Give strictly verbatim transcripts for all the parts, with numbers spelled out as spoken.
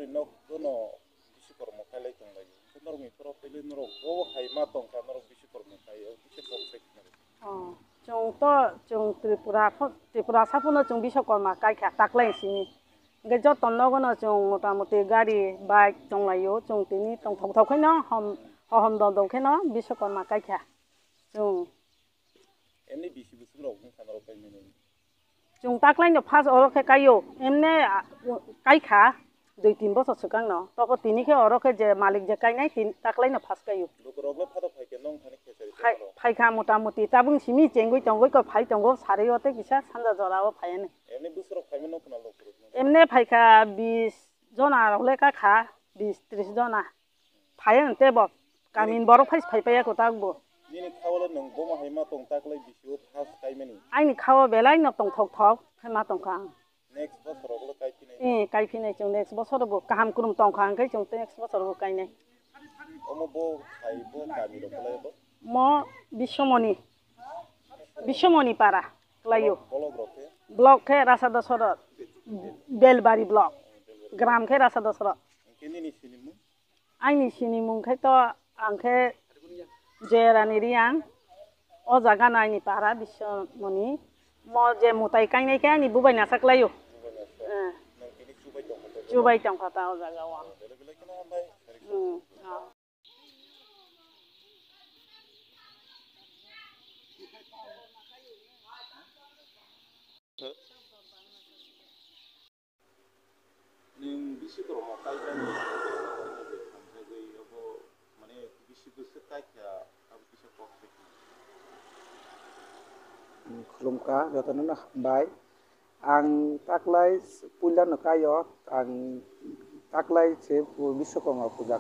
Nok dono bisi kormo khailai tonglaio. Norok ni poro pele norok bo hai ma tongkha norok bisi kormo khai o kisa kok sai khna. Oh, chwng to chwng Tripura pho, Tripura sa phano chwng Biswakorma kaikha taklai simi. Hwnkhe joto nogono chwng mota moti gari, bike tonglaio, chwng tini tongthok thok khaino hom, hohom dol dol khaino Biswakorma kaikha chwng. Emni bisi bwswk rok wngkha norok kaimani? Chwng taklaino first oro khe kaio, emne, ah, kaikha dui tin bochor swkangno, toko tini khe oro khe je malik je kainai tin taklaino first kaio. Lukurokle phato phaikhe nong thani khesari Phai-, tongmorok? Phaikha mota moti tabuk simi chengwi tongwi ko phai tongo sari o tei kisa sanja jora o phaiani. Emni bwswrok phaima nokna lukurok nung? Emne phaikha bis jona rok le kakha, bis tris jona. Phai ang tei bo kamin borok phai phai paiya kwtak bo. Nini khawale nwng bomo hai ma tong taklai bisio first kaimani? Aini khawo belai no tongthok thok khai ma tongkha ang. Next bosor rok le kaiphinai? Eh, kaiphinai chwng next bosor bo kaham kwrwng tongkha hwnkhe chwng next bosor bo kainai. Omo bo hai bo kami rok kwlai bo? Mo Biswamoni, Biswamoni para kwlaio. Block, block rok khe? Block khe Rasa Dosoro, Belbari block, gram khe Rasa Dosoro. Hwnkhe nini sinimung? Aini sinimung khe to ang khe Joyarani Reang. O jaga no aini para Biswamoni. Mo je mwtai kainai khe aini bubai nasa kwlaio. Bubai nasa. Eh. Nwng tini chubai tongkha ta? Chubai tongkha ta o jaga o. Belai belai kheno hambai. Hmm, ah. Nwng bisi kormo kaibani thamjagwi obo, mane, bisi bwswk kaikha abo kisa kok se khna. Khulumkha, jotono no hambai. Ang taklai puilano kaio, ang taklai se Biswakorma puja.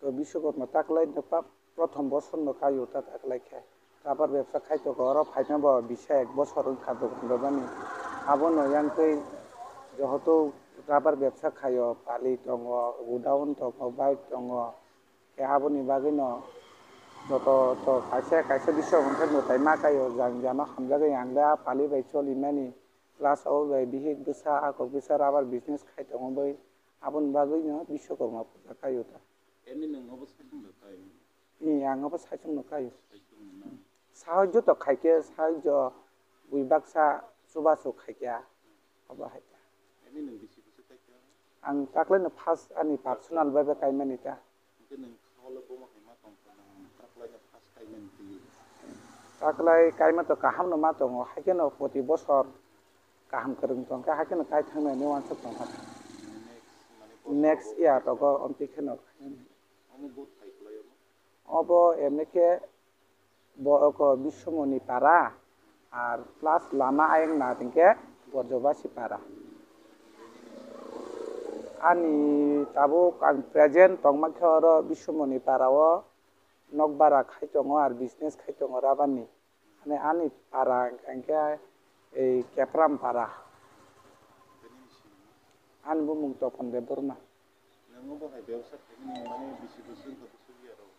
To Biswakorma taklai no pa-, prothom bosor no kaio ta taklai khe. Rubber bebsa khai tongo, oro phaina bo bisa ek bosor wngkha dogan rwmani. Abono yang twi johoto rubber bebsa khaio, pali tongo, godown tongo, bike tongo. Khe aboni bagwi no joto to kaisa kaisa Biswakorma khe mwtai ma kaio, jang jano hamjagwi ang le a pali bai cholimani. Plus abo bai bihik bwsa, a kok bwsa rubber business khai tongo bai. Aboni bagwi no Biswakorma puja kaio ta. Emni nwng obo saichung da kai? Ee, ang obo saichung no kaio. Saichung no na? Sahajjo to khaikhe, sahajjo bui baksa chubachu khaikhe, obo hai ta. Emni nwng bisi bisi kaikha? Ang taklai no first ani personal bhabe kaimani ta. Hwnkhe nwng khawle bomo hai ma tongkha, nwng taklai no first kaimani twi? Taklai kaima to kaham no ma tongo, hai kheno poti bosor kaham kwrwng tongkha, hai kheno kai thangnani uansuk tongkha. Next, mane, next year rogo omtwi kheno. Omo bo thai kwlai omo? Obo emni khe bo oko Biswamoni para, ar plus lama ayang na hwnkhe Borjobasi para. Ani tabuk ang present tongma khe oro Biswamoni para o nok bara khai tongo, ar business khai tongo rubber ni. Ani, ani para hwnkhe ei Kepram para. Ani bumung Topon Debbarma. Nwng obo hai bebsa khaimani mane bisi bwswk wngkha bwswk ya rok?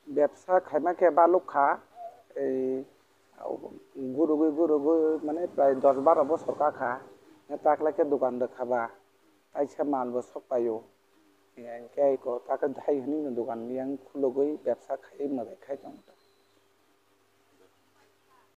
Bebsa khaima khe baluk kha, ei gurugwi gurugwi mane prai dos baro bosor ka kha. Taklai khe dogan rwkha ba, kaisa mal bo sok paio. Hingkhe eko takhuk hai hwnwi no dogan yang khulugwi bebsa khai mwtai khai tongo.